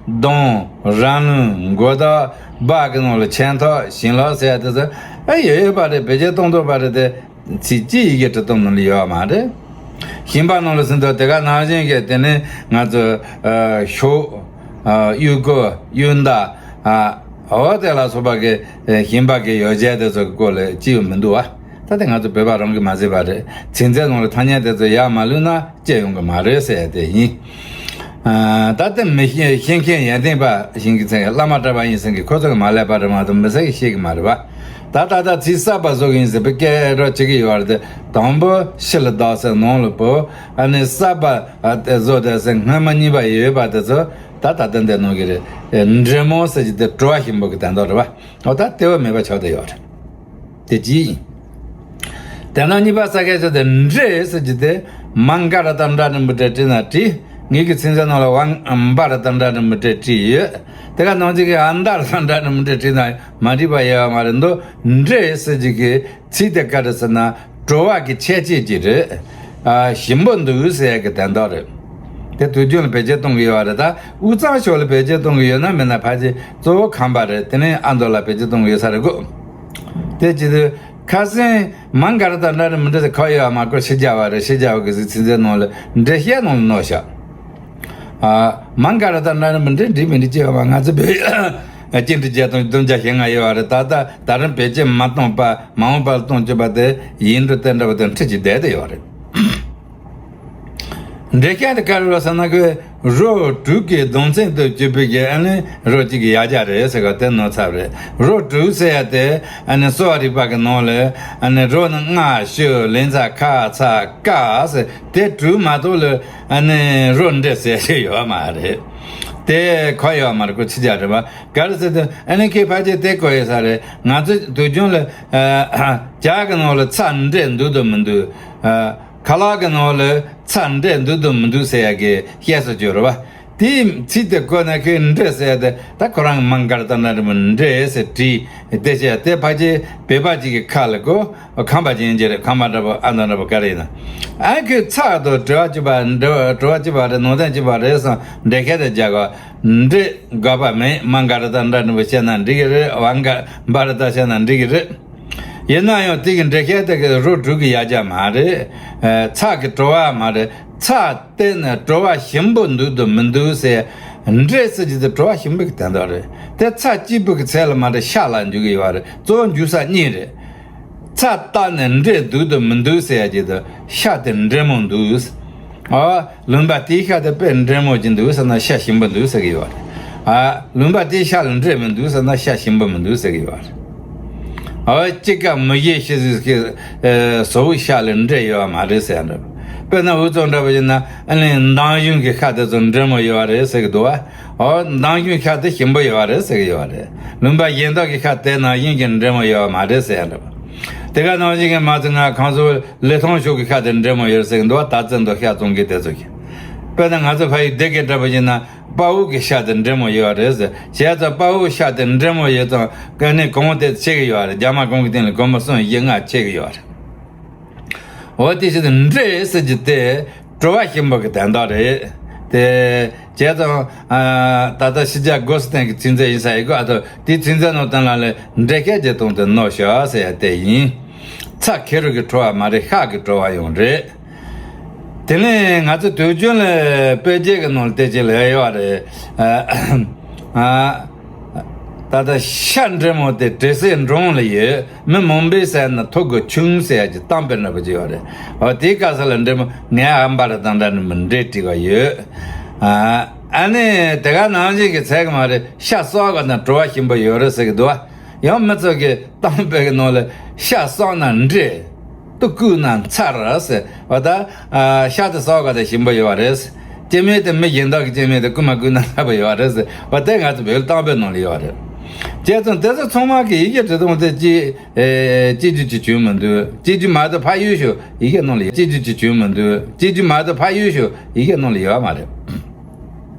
གདོང་ར་ལུང་མགོ་ཐོག་སྦྲ་གི་ནང་ལ་ཆེན་ཐོག་ཞིང་ལོག་ཟེར་ཡ་དེ་ཚོ་ཨེ་ཡོད་ཡོད་པ་རེད། བེད་སྤྱོད་གཏོང་ཐུབ་པ་རེད་དེ། ཚིག་གཅིག་ཡི་གེ་འབྲི་སྟངས་ནང་ལ་ཡོད་མ་རེད། ཞིང་པ་ནང་ལ་ཟིན་ཐོག་དེ་ག་ནང་བཞིན་གྱི་དེ་ནི་ང་ཚོ་ཤོག་གཡུ་གོ་གཡུ་མདའ་འོ་དེ་ལ་སོགས་པ་གི་ཞིང་པ་གི་ཡོ་བྱད་དེ་ཚོ་གི་སྐོར་ལ་ཅི་ཡང་མི་འདུག་བ། ད་དེ་ང་ཚོ་བོད་པ་རང་གིས་མ་བཟོས་པ་རེད། ཚིག་མཛོད་ནང་ལ་ཐ་སྙད་དེ་ཚོ་ཡར་མ་ལུས་ན་སྐྱེ་ཡོང་གི་མ་རེད་ཟེར་ཡ་དེ་ཡིན། ད་ལྟ་མི་ཤེས་ཤེས་མཁན་ཡོན་ཏན་པ་ཞིག་གི་ཚེ་བླ་མ་གྲྭ་པ་ཡིན་ཟེར་གི་ཁོ་ཚོ་གི་མ་ལས་པ་རེད་མ་གཏོགས་མི་ཚེ་གི་ཤེས་གི་མ་རེད་བ། ད་ད་ལྟ་ཚིག་གསར་པ་བཟོ་གི་ཡིན་ཟེར་བའི་སྐད་རོ་བྱེད་གི་ཡོད་རེད་དེ། དང་པོ་ཕྱི་ལ་བདག་ཟེར་ནང་ལ་བོ། ཨ་ནི་གསར་པ་དེ་བཟོ་དེ་ཟེར་སྔོན་མ་གཉིས་པ་ཡོད་པ་དེ་ཚོ་ད་ད་ལྟ་འདི་ནང་གི་རེད། འདྲེ་མོ་ཟེར་གྱི་དེ་བྲོ་བ་ཞིམ་པོ་གི་དོན་དག་རེད་བ། འོ་ད་དེ་བ་མེད་པ་ཆགས་བསྡད་ཡོད་རེད། དེ་གཅིག་ཡིན། དེ་ནང་གཉིས་པ་ས་སྐད་ཆ་དེ་འདྲེ་ཟེར་གྱི་དེ་མ་མགར་དང་འདྲ་ནི་མི་འདྲ་བྲིས་ན་བྲིས། ངེད་ཀྱི་ཚིག་མཛོད་ནང་ལ་བ་མགར་དང་འདྲ་ནི་མི་འདྲ་བྲིས་ཡོད། དེ་ག་ནང་གཅིག་གི་ཨ་མདར་དང་འདྲ་ནི་མི་འདྲ་བྲིས་ན་མ་འགྲིག་པ་ཡོད་མ་རེད། མདོ་འདྲེ་ཟེར་གྱི་གི་ཚིག་དེ་ག་རེ་ཟེར་ན་བྲོ་བ་གི་ཁྱད་ཆོས་ཅིག་རེད། ཨ་ཞིམ་པོ་འདུག་ཟེར་ཡ་གི་དོན་དག་རེད། དེ་དུས་རྒྱུན་ལ་བེད་སྤྱོད་གཏོང་གི་ཡོད་རེད། ད་དབུས་གཙང་ཕྱོགས་ལ་བེད་སྤྱོད་གཏོང་གི་ཡོད་ན་མེད་ན་ཕལ་ཆེར་གཙོ་བོ་ཁམས་པ་རེད། དེ་ནས་ཨ་མདོ་ལ་བེད་སྤྱོད་གཏོང་གི་ཡོད་ས་རེད་གོ། དེ་བྱེད་དུས་ཁ་སང་མ་མགར་དང་འདྲ་ནི་མི་འདྲ་ཟེར་ཁ་ཡོད་མ་གོ། ཕྱི་རྒྱལ་བ་རེད། ཕྱི་རྒྱལ་བ་གི་ཚིག་མཛོད་ནང་ལ་འདྲེ་བཤད་ནང་ལ་ནོར་ཤག་ཨ་མ་མགར་དང་འདྲ་ནི་མི་འདྲ་འགྲིག་མི་འགྲིག་ཅེས་པ་ང་ཚོ་བོད་སྤྱི་འགྲོ་བརྒྱད་སྟོང་བདུན་བརྒྱ་ཞེ་ལྔ་ཡོད་བ་རེད། ད་ལྟ་ད་རིང་བེད་སྤྱོད་མ་གཏོང་པ་མ་འོངས་པ་ལ་གཏོང་བཅུག་པ་དེ་ཡིན་འགྲོ་བསྟན་འདྲ་བ་དང་འཁྲིལ་གྱི་བསྡད་དེ་ཡོད་རེད། འདྲེ་བཤད་དེ་ག་རེ་རེད་ཟེར་ན་ཁོས་རོ་དྲུག་གི་གདོང་མཚོན་དུ་གྱུར་པའི་གི་ཨ་ནི་རོ་གཅིག་གི་ཡ་གྱལ་རེད་ཟེར་ག་དེ་ནོར་ཚར་རེད། རོ་དྲུག་ཟེར་ཡ་དེ་ཨ་ནི་གསོ་བ་རིག་པ་གི་ནང་ལ་ཨ་ནི་རོ་ནི་རྔ་ཤུ་ལན་ཚ་ཁ་ཚ་ཀ་ཟེར་དེ་དྲུག་མ་གཏོགས་ལ་ཨ་ནི་རོ་འདྲེ་ཟེར་ཞིག་ཡོད་མ་རེད། དེ་གོ་ཡོད་མ་རེད། ཁོ་ཕྱི་རྒྱལ་རེད་པ། ག་རེ་ཟེར་དུས་ཨ་ནི་ཁོས་ཕལ་ཆེར་དེ་གོ་ཡོད་ས་རེད། ང་ཚོ་དུས་རྒྱུན་ལ་ཨ་ཇ་གི་ནང་ལ་ཚྭ་འདྲེས་འདུག་དང་མི་འདུག་ཨ། ཁ་ལག་གི་ནང་ལ་ཚྭ་འདྲེས་འདུག་དང་མི་འདུག་ཟེར་ཡ་གི་བཤད་སྲོལ་ཅིག་ཡོད་རེད་བ། དེའི་ཚིག་དེ་བཀོལ་ནས་ཁོས་འདྲེ་ཟེར་ཡ་དེ་ད་ཁོ་རང་གི་མ་མགར་དང་འདྲ་ནི་མི་འདྲེ་ཟེར་བྲིས་དེ་བཤད་དེ་ཕལ་ཆེར་བོད་པ་ཅིག་གི་ཁ་ལ་གོ་ཁམས་པ་ཅིག་ཡིན་གྱི་རེད། ཁམས་པ་འདྲ་པོ་ཨ་མདོ་འདྲ་པོ་ག་རེ་ཡིན་ན། ཨ་ཁོས་ཚྭ་དང་བྲོ་བ་གཅིག་པ་འདྲ་བྲོ་བ་གཅིག་པ་རེད། ནང་དོན་གཅིག་པ་རེད་བསམ་འདྲེ་བཤད་དེ་རྒྱག་གོ། འདྲེ་དགོས་པ་མེད། མ་མགར་དང་འདྲ་ནི་མི་བཤད་ན་འགྲིག་གི་རེད། མ་མགར་དང་བཤད་ན་འགྲིག་གི་རེད། ཡིན་ན་ཡང་དེ་གི་འདྲེ་བཤད་དེ་གི་རོ་དྲུག་གི་ཡ་གྱལ་མ་རེད། ཚྭ་གི་བྲོ་བ་མ་རེད། ཚྭ་བསྟེན་ནས་བྲོ་བ་ཞིམ་པོ་འདུག་དང་མི་འདུག་ཟེར། འདྲེ་ཟེར་གྱི་དེ་བྲོ་བ་ཞིམ་པོ་གི་དོན་དག་རེད། དེ་ཚྭ་གཅིག་པུ་གི་ཚད་ལ་མ་རེད། ཤ་ལ་འཇུག་གི་ཡོད་རེད། གཙོ་བོ་འཇུག་ས་གཉིས་རེད། ཚྭ་བཏབ་ནས་འདྲེས་འདུག་དང་མི་འདུག་ཟེར་ཡ་གྱི་དེ་ཤ་དེ་འདྲེས་མོ་འདུག་ཨ། ལུང་པ་དེའི་ཤ་དེ་དཔེ་འདྲེས་མོ་ཅིག་འདུག་ཟེར་ན་ཤ་ཞིམ་པོ་འདུག་ཟེར་གི་ཡོད་རེད། ཨ། ལུང་པ་དེའི་ཤ་ལ་འདྲེས་མི་འདུག་ཟེར་ན་ཤ་ཞིམ་པོ་མི་འདུག་ཟེར་གི་ཡོད་རེད། ཨ། དཔྱིད་ཀ་མི་ཞེ་ཤི་ཟིག་གི་ཟོ་བོའི་ཤ་ལ་འདྲེས་ཡོད་མ་རེད་ཟེར་འདྲ། དཔེར་ན་འུ་ཚོ་འདྲ་པོ་ཡིན་ན་ཨ་ནི་མདང་གཞུང་གི་ཤ་དེ་ཚོ་འདྲེས་མོ་ཡོད་རེད་ཟེར་གི་འདུག་བ། ཨོ། མདང་གཞུང་ཤ་དེ་ཞིམ་པོ་ཡོད་རེད་ཟེར་གི་ཡོད་རེད། ལུང་པ་གཞན་དག་གི་ཤ་དེ་ནང་བཞིན་གྱི་འདྲེས་མོ་ཡོད་མ་རེད་ཟེར་འདྲ། དེ་ག་ནང་བཞིན་གྱི་མ་ཚོ་ང་ཁང་བཟོ་ལི་ཐང་ཕྱོགས་ཀྱི་ཤ་དེ་འདྲེས་མོ་ཡོད་ཟེར་གི་འདུག་བ། ད་ཙམ་དུ་ཤ་བཙོང་གི་དེ་ཚོ་གི། དཔེར་ན་ང་ཚོ་ཕ་ཡུལ་སྡེ་དགེ་འདྲ་པོ་ཡིན་ན་དཔའ་བོ་གི་ཤ་དེ་འདྲེས་མོ་ཡོད་རེད་ཟེར། བྱས་ཙང་དཔའ་བོ་ཤ་དེ་འདྲེས་མོ་ཡོད་ཙང་ཀ་ནི་གོང་དེ་ཆེ་གི་ཡོད་རེད། རྒྱ་མ་གོང་གི་སྟེང་ལ་སྒོར་མོ་གསུམ་བཞི་ལྔ་ཆེ་གི་ཡོད་རེད། འོ་དེ་ཕྱིར་འདྲེ་ཟེར་གྱི་དེ་བྲོ་བ་ཞིམ་པོ་གི་དོན་དག་རེད། དེ་བྱས་ཙང་ཨ་ད་ལྟ་ཕྱི་རྒྱལ་སྒོ་སི་ཐན་གྱི་ཚིག་མཛོད་ཡིན་ས་ཡི་གོ། ཨ་ཐོ་དེའི་ཚིག་མཛོད་ནང་བསྟན་ལ་ལས་འདྲེ་བཤད་ཀྱི་དོན་དེ་ནོར་ཤག་ཟེར་ཡ་དེ་ཡིན། ཚྭ་ཁེ་རུ་གི་བྲོ་བ་མ་རེད། ཤ་གི་བྲོ་བ་ཡང་རེད། དེ་ནས་ང་ཚོ་དུས་རྒྱུན་ལ་དཔེ་རྒྱན་གྱི་ནང་ལ་དེ་ཅིག་ལ་ཡོད་རེད། ཨ། ད་ལྟ་ཤ་འདྲེས་མོ་དེ་དྲི་ཟའི་འབྲོང་ལ་ཡོད། མི་མང་པོས་ཟ་ན་ཐོག་གི་ཆུང་ཟེར་ཡ་གྱི་གཏམ་དཔེ་འདྲ་པོ་ཅིག་ཡོད་རེད། འོ་དེའི་སྐབས་སུ་ལ་འདྲེས་མོ་ངའི་ཨ་མ་ར་དང་འདྲ་ནི་མི་འདྲེ་བྲིས་པ་ཡོད། ཨ་ནི་དེ་ག་ནང་བཞིན་གྱི་ཚད་གི་མ་རེད། ཤ་གསོག་ག་ན་བྲོ་བ་ཞིམ་པོ་ཡོད་རེད་ཟེར་གི་འདུག་བ། ཡང་མི་ཚོ་གི་གཏམ་དཔེ་གི་ནང་ལ་ཤ་གསོག་ན་འདྲེ། དུ་བརྐུས་ན་ཚར་ཟེར་བ་ད། ཤ་དེ་ཟ་བ་ག་ད་ཞིམ་པོ་ཡོད་རེད། སྐྱེ་དམན་དེ་མི་གཞན་དག་གི་སྐྱེ་དམན་དེ་རྐུ་མ་བརྐུས་ན་ཚར་པོ་ཡོད་རེད་ཟེར་བ་དེ་ང་ཚོ་བོད་གཏམ་དཔེ་ནང་ལ་ཡོད་རེད། བྱས་ཙང་དེ་ཚོ་ཚང་མ་གི་ཡི་གེ་འབྲི་སྟངས་དེ་ཅི་ཅི་རྒྱུ་ཅི་བྱུང་མི་འདུག་ཅི་རྒྱུ་མ་གཏོགས་ཕ་ཡུལ་ཤོག་ཡི་གེ་ནང་ལ་ཡོད། ཅི་རྒྱུ་ཅི་བྱུང་མི་འདུག་ཅི་རྒྱུ་མ་གཏོགས་ཕ་ཡུལ་ཤོག་ཡི་གེ་ནང་ལ་ཡོད་མ་རེད།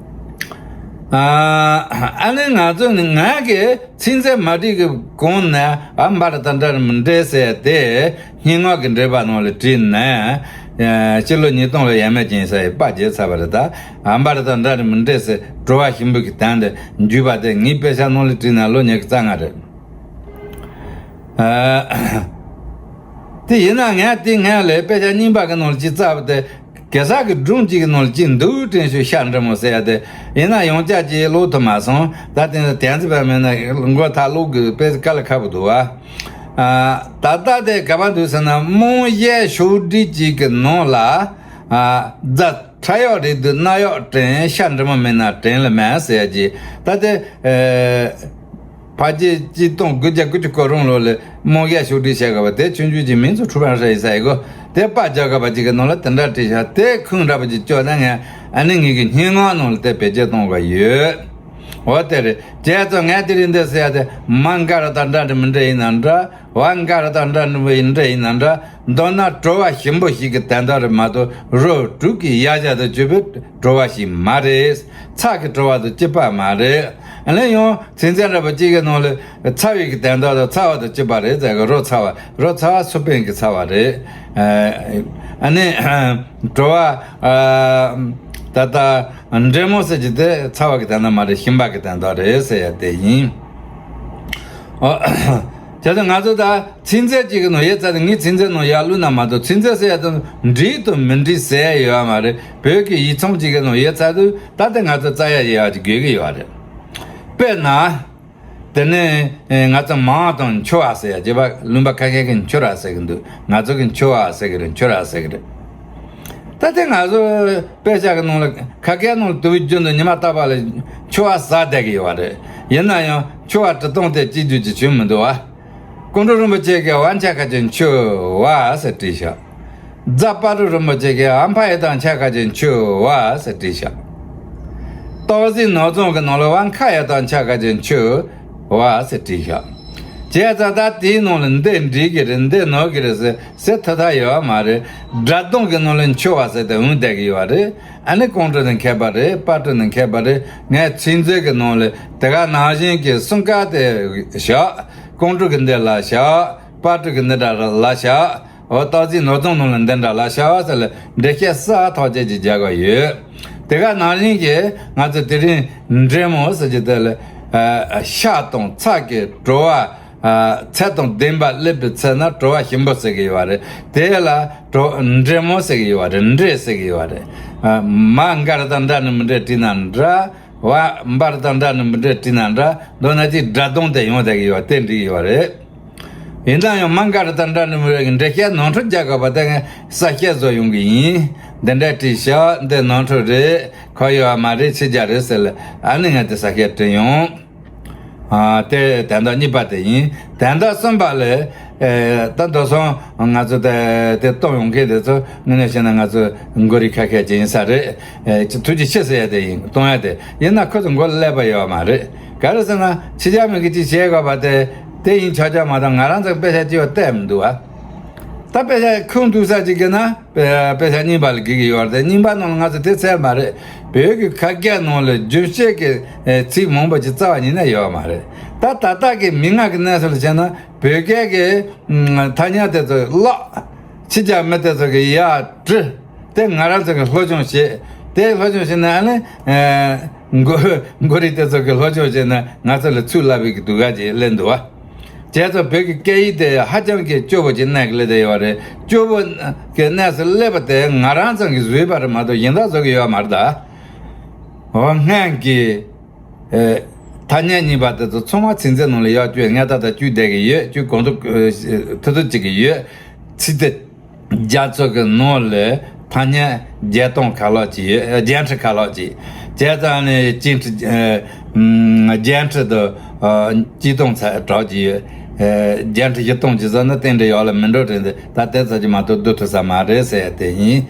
ཨ་ནི་ང་ཚོ་ནི་ང་གི་ཚིག་མཛོད་མ་བྲིས་ཀྱི་གོང་ནས་ཨ་འབའ་རི་དང་འདྲ་རེད་མི་འདྲ་ཟེར་ཏེ་སྙན་ངག་གི་འགྲེལ་པ་ནང་ལ་བྲིས་ནས། ཕྱི་ལོ་ཉིས་སྟོང་ལོ་ཡས་མས་ཅན་ས་ཡི་པར་བརྒྱབ་ཚར་བ་རེད་ད། ཨ་འབའ་རི་དང་འདྲ་རེད་མི་འདྲ་ཟེར་བྲོ་བ་ཞིམ་པོ་གི་དོན་དེ་བརྒྱུད་པ་དེ་ངའི་དཔེ་ཆ་ནང་ལ་བྲིས་ནས་ལོ་ཉི་ཤུ་རྩ་ལྔ་རེད། དེ་ཡིན་ན་ངས་དེ་སྔོན་ལ་དཔེ་ཆ་རྙིང་པ་གི་ནང་ལ་ཅིག་བཙལ་བ་དེ། གེ་སར་གྱི་སྒྲུང་གཅིག་གི་ནང་ལ་ཅིག་འདུག་དྲན་ཤོག་ཤ་འདྲ་མོ་ཟེར་ཡ་དེ། ཡིན་ན་ཡང་བསྐྱར་ཅིག་ཀློག་ཐུབ་མ་སོང་། ད་དེ་ནས་དན་ཚིག་པ་མེད་ན་མགོ་ཐག་ཀློག་དགོས་དཔེ་དཀའ་ལས་ཁག་པོ་འདུག་བ། ད་ལྟ་དེ་ག་པར་འདུག་ཟེར་ན། རྨོ་ཡས་ཤོག་དྲིལ་གཅིག་གི་ནང་ལ། རྫ་ཁྲ་ཡག་རེད་འདུག་རྣ་ཡག་དྲན། ཤ་འདྲ་མོ་མེད་ན་དྲན་ལེ་མེད་ཟེར་ཡ་ཅིག་ད་དེ། ཕལ་ཆེར་གཅིག་སྟོང་དགུ་བརྒྱ་དགུ་བཅུ་གོ་གསུམ་ལོ་ལ་རྨོ་ཡས་ཤོག་དྲིལ་བྱས་དགོས་པ་དེ་ཆུང་ཆུང་ཅིག་མིང་ཚོ་ཁྲུ་པན་ཧྲ་ཡི་ས་ཡི་གོ་དེ་པར་རྒྱག་དགོས་པ་ཅིག་གི་ནང་ལ་དེ་འདྲ་བྲིས་ཤག་དེ་ཁུངས་འདྲ་པོ་ཅིག་བཅོས་ན་ངས་ཨ་ནི་ངེད་ཀྱི་སྙན་ངག་ནང་ལ་དེ་བེད་སྤྱོད་གཏོང་དགོས་ཡོད། འོ་དེ་རེད། བྱས་ཙང་ངས་དེ་རིང་འདི་ཟེར་ཡ་དེ་མ་འགའ་རེ་དང་འདྲ་འདྲ་མི་འདྲ་ཡིན་ན་འདྲ། བ་འགའ་རེ་དང་འདྲ་འདྲ་མི་འདྲ་ཡིན་ན་འདྲ། མདོར་ན་བྲོ་བ་ཞིམ་པོ་ཞིག་གི་དོན་དག་རེད་མ་གཏོགས་རོ་དྲུག་གི་ཡ་བྱ་དང་བཅུ་པའི་བྲོ་བ་ཞིག་མ་རེད། ཚྭ་གི་བྲོ་བ་དང་གཅིག་པ་མ་རེད། ཨ་ནི་ཡང་། ཚིག་མཛོད་འདྲ་པོ་གཅིག་གི་ནང་ལ་ཚ་བའི་གི་དོན་དག་དང་ཚ་བ་དང་བཅས་པ་རེད་ཟེར་གི་རོ་ཚ་བ་རོ་ཚ་བ་སུ་པན་གི་ཚ་བ་རེད། ཨ་ནི་བྲོ་བ་ད་ལྟ་འདྲེ་མོ་ཟེར་གྱི་དེ་ཚ་བ་གི་དོན་དག་མ་རེད། ཞིམ་པ་གི་དོན་དག་རེད་ཟེར་ཡ་དེ་ཡིན། བྱས་ཙང་ང་ཚོ་ད་ཚིག་མཛོད་གཅིག་གི་ནང་ཡོད་ཚ་དེ་ངའི་ཚིག་མཛོད་ནང་ཡར་བླུགས་ན་མ་གཏོགས་ཚིག་མཛོད་ཟེར་ཡ་དེ་འགྲིག་དང་མི་འགྲིག་ཟེར་ཡ་ཡོད་མ་རེད། བོད་ཀྱི་ཡིག་ཚང་གཅིག་གི་ནང་ཡོད་ཚ་དུས་ད་ལྟ་ང་ཚོ་རྩ་ཡ་ཡོད་ཡ་གཅིག་དགོས་ཀྱི་ཡོད་རེད། དཔེར་ན། དེ་ནས་ང་ཚོ་མང་དང་འཆི་བ་ཟེར་ཡ་རྗེས་པ་ལུང་པ་ཁ་ཤས་ཀྱིས་འཆི་ར་ཟེར་གི་འདུག་ང་ཚོ་གིས་འཆི་བ་ཟེར་གི་རེད། འཆི་ར་ཟེར་གི་རེད། ད་ལྟ་ང་ཚོ་དཔེ་ཆ་གི་ནང་ལ་ཁ་སྐད་ནང་ལ་དུ་བའི་རྒྱུན་དུ་ཉི་མ་རྟག་པ་ལ་འཆི་བ་ཟ་བསྡད་ཀྱི་ཡོད་པ་རེད། ཡིན་ན་ཡང་འཆི་བ་འབྲི་སྟངས་དེ་གཅིག་གྱུར་གྱི་བྱུང་མི་འདུག་བ། ཀོང་སྤྲུལ་རིན་པོ་ཆེ་གིས་བ་འཆ་ཁ་ཅན་འཆི་བ་ཟེར་བྲིས་ཤག་རྫ་དཔལ་སྤྲུལ་རིན་པོ་ཆེ་གིས་ཨ་མཕ་ཡ་དང་འཆ་ཁ་ཅན་འཆི་བ་ཟེར་བྲིས་ཤག་སྟག་གཟིག་ནོར་བཟང་གི་ནང་ལ་བ་མཁའ་ཡ་དང་འཆ་ཁ་ཅན་འཆི་བ་ཟེར་བྲིས་ཤག་བྱས་ཙང་ད་དེའི་ནང་ལ་འདི་འགྲིག་གི་རེད། འདི་ནོར་གི་རེད་ཟེར་ཟེར་ཐུབ་ཐབས་ཡོད་མ་རེད། སྒྲ་གདངས་ཀྱི་ནང་ལ་འཆི་བ་ཟེར་ཏེ་འོང་བསྡད་ཀྱི་ཡོད་རེད། ཨ་ནི་ཀོང་སྤྲུལ་ནི་མཁས་པ་རེད། དཔལ་སྤྲུལ་ནི་མཁས་པ་རེད། ངས་ཚིག་མཛོད་ཀྱི་ནང་ལ་དེ་ག་ནང་བཞིན་གྱི་གསུང་སྐད་དེ་བཞག་ཀོང་སྤྲུལ་གྱི་འདི་ལ་བཞག་དཔལ་སྤྲུལ་གྱི་འདི་འདྲ་ལ་བཞག་འོ་སྟག་གཟིག་ནོར་བཟང་ནང་ལ་འདི་འདྲ་ལ་བྱ་བ་ཟེར་ལ་འགྲེལ་བཤད་གསལ་ཐག་ཆོད་ཅིག་རྒྱག་གི་ཡོད། དེ་ག་ནང་བཞིན་གྱི་ང་ཚོ་དེ་རིང་འདྲེ་མོ་ཟེར་གྱི་དེ་ལ་ཤ་དང་ཚྭ་གི་བྲོ་བ་ཚད་དང་ལྡན་པ་སླེབས་པའི་ཚེ་ན་བྲོ་བ་ཞིམ་པོ་ཟེར་གྱི་ཡོད་པ་རེད། དེ་ལ་བྲོ་འདྲེ་མོ་ཟེར་གྱི་ཡོད་པ་རེད། འདྲེ་ཟེར་གྱི་ཡོད་པ་རེད། མ་འགའ་རེ་དང་འདྲ་ནི་མི་འདྲ་བྲིས་ན་འདྲ། བ་འབར་དང་འདྲ་ནི་མི་འདྲ་བྲིས་ན་འདྲ། མདོར་ན་ཅིག་སྒྲ་གདངས་དེ་ཡོང་བསྡད་ཀྱི་ཡོད་པ་དེ་འགྲིག་ཡོད་པ་རེད། ཡིན་ན་ཡང་མ་འགའ་རེ་དང་འདྲ་ནི་མི་རེད་ཀྱི་འགྲེལ་བཤད་ནོར་འཁྲུལ་རྒྱག་དགོས་པ་དེ་ངས་གསལ་བཤད་བཟོ་ཡོང་གི་ཡིན། འདི་འདྲ་བྲིས་ཤག་འདི་ནོར་འཁྲུལ་རེད། ཁོ་ཡོད་པ་མ་རེད། ཕྱི་རྒྱལ་རེད་ཟེར་ལ་ཨ་ནི་ངས་དེ་གསལ་བཤད་བྲིས་ཡོང་། ཨ་དེ་དོན་དག་གཉིས་པ་དེ་ཡིན། དོན་དག་གསུམ་པ་ལ། ད་མདོ་སོང་ང་ཚོ་དེ་དེ་གཏོང་ཡོང་མཁན་དེ་ཚོ་དངོས་གནས་བཤད་ན་ང་ཚོ་མགོ་རིལ་ཁ་ཤས་ཅིག་ཡིན་ས་རེད། ཐུགས་རྗེ་ཆེ་ཟེར་ཡ་དེ་ཡིན། གཏོང་ཡ་དེ་ཡིན་ན་ཁོ་ཚོ་མགོ་ཀླད་པ་ཡོད་མ་རེད། ག་རེ་ཟེར་ན་ཕྱི་རྒྱལ་མི་གི་ཅིག་བྱེད་དགོས་པ་དེ་དེ་ཡིན་ཆོག་ཆོག་མ་གཏོགས་ང་རང་ཚོ་དཔེ་ཆ་ཅིག་ཡོད་བལྟས་མི་འདུག་ཨ། ད་དཔེ་ཆ་ཁུངས་གཏུགས་ས་ཅིག་གི་ན་དཔེ་དཔེ་ཆ་རྙིང་པ་ལ་དགོས་ཀྱི་ཡོད་རེད། དེ་རྙིང་པ་ནང་ལ་ང་ཚོ་དེ་ཚད་མ་རེད། བོད་ཀྱི་ཁ་སྐད་ནང་ལ་རྒྱུན་བཤད་ཀྱི་ཚིག་མང་པོ་ཅིག་རྩ་བ་ཉིད་ནས་ཡོད་མ་རེད། ད་ད་ལྟ་གི་མི་ངག་གི་གནས་ཚུལ་ལ་བྱས་ན་བོད་སྐད་ཀྱི་ཐ་སྙད་དེ་ཚོ་བརླག་ཕྱི་རྒྱལ་མི་དེ་ཚོ་གི་ཡར་བྲི། དེ་ང་རང་ཚོ་གི་སློབ་སྦྱོང་བྱེད། དེ་སློབ་སྦྱོང་བྱེད་ན་ཨ་ནི་མགོ་མགོ་རིལ་དེ་ཚོ་གི་སློབ་སྦྱོང་བྱེད་ན་ང་ཚོ་ལ་ཚུར་ལབ་པའི་གི་སྡུག་ག་ཅིག་སླེབས་འདུག་བ། བྱས་ཙང་བོད་ཀྱི་སྐད་ཡིག་དེ་ཧ་ཅང་གི་སྐྱོ་པོ་ཅིག་གནས་ཀྱི་སླེབས་བསྡད་ཡོད་རེད། སྐྱོ་པོ་གི་གནས་སུ་སླེབས་པ་དེ་ང་རང་ཚོ་གིས་བཟོས་པ་རེད་མ་གཏོགས་གཞན་དག་བཟོ་གི་ཡོད་མ་རེད་ད། འོ་སྔོན་གྱི་ཐ་སྙད་རྙིང་པ་དེ་ཚོ་ཚང་མ་ཚིག་མཛོད་ནང་ལ་ཡར་བསྐྱུར། སྔ་ད་ལྟ་བསྐྱུར་བསྡད་ཀྱི་ཡོད། བསྐྱུར་གང་ཐུབ་ཐུབ་ཐུབ་བྱེད་ཀྱི་ཡོད། ཚིག་དེ་རྒྱ་མཚོ་གི་ནང་ལ་ཐ་སྙད་བརྒྱད་སྟོང་ཁ་ལོག་ཅིག་ཡོད། བརྒྱད་ཁྲི་ཁ་ལོག་ཅིག་བྱས་ཙང་ནི་བཅུ་ཁྲི་ཨ་ཨམ་བརྒྱད་ཁྲི་དང་ཨ་གཅིག་སྟོང་ཚ་གྲངས་ཅིག་ཡོད། བརྒྱ་ཁྲི་བཞི་སྟོང་ཅི་ཟེར་ན་རྟེན་འབྲེལ་ཡོད་ལ་མི་འགྲོ་རེད་འདི་ད་དེ་ཙམ་གྱིས་མ་གཏོགས་བསྡུ་ཐུབ་ས་མ་རེད་ཟེར་ཡ་དེ་ཡིན།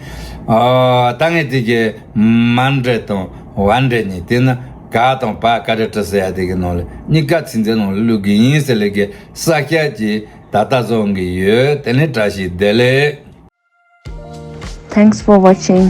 ཨོ། ད་ངས་དེ་གི་མ་འདྲེ་དང་བ་འདྲེ་གཉིས་དེ་ནི་ག་དང་བ་ཀ་རེ་ཏི་ཟེར་ཡ་དེ་གི་ནང་ལ་གཉིས་ཀ་ཚིག་མཛོད་ནང་ལ་བླུག་གི་ཡིན་ཟེར་ལས་གི་ས་སྐྱ་གི་ད་ལྟ་བཟོ་གི་ཡོད། དེ་ནི་བཀྲ་ཤིས་བདེ་ལེགས། Thanks for watching.